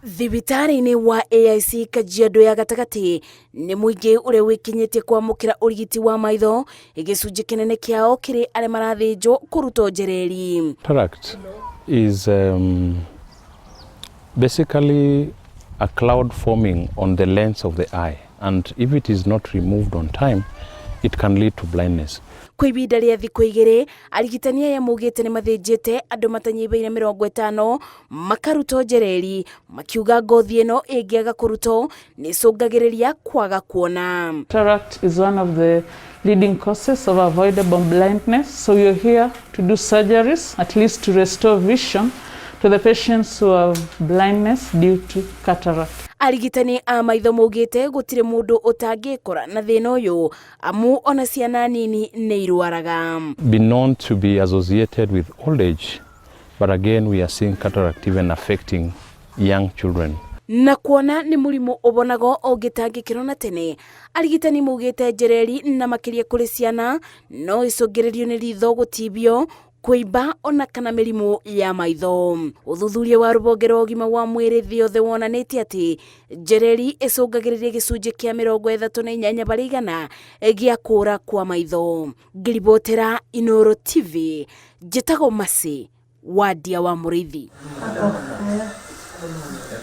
Thibitarĩ-inĩ wa AIC Kajiado ya gatagatĩ nĩ mũingĩ ũrĩa wĩkinyĩtie kwamũkĩra ũrigiti wa maitho, gĩcunjĩ kĩnene kĩao kĩrĩ arĩa marathĩnjwo kũrutwo njereri. Cataract is basically a cloud forming on the lens of the eye, and if it is not removed on time, it can lead to blindness. Kwa ibinda rĩa thikũ 2 arigitani aya maugĩte nĩ mathĩnjĩte andũ matanyihĩire 50 makarutwo njereri, makiuga ngothi ĩno ĩngĩaga kũrutwo nĩ ĩcũngagĩrĩria kwaga kuona. Cataract is one of the leading causes of avoidable blindness, so we are here to do surgeries, at least to restore vision to the patients who have blindness due to cataract. Arigitani a maitho maugĩte gũtirĩ mũndũ ũtangĩkora na thĩna ũyũ, amu ona ciana nini nĩ irwaraga. Been known to be associated with old age, but again we are seeing cataract even affecting young children. Na kuona nĩ mũrimũ ũbonagwo ũngĩtangĩkĩrwo na tene, arigitani maugĩte njereri na makĩria kũrĩ ciana no icũngĩrĩrio nĩ ritho gũtibio, kũimba ona kana mĩrimũ ya maitho. Ũthuthuria wa rũhonge rwa ũgima wa mwĩrĩ thĩ yothe wonanĩtie atĩ njereri ĩcũngagĩrĩria gĩcunjĩ kĩa 38% gĩa kũra kwa maitho. Ngĩribotera Inooro TV, njĩtagwo Mercy Wandia wa Mũrĩithi.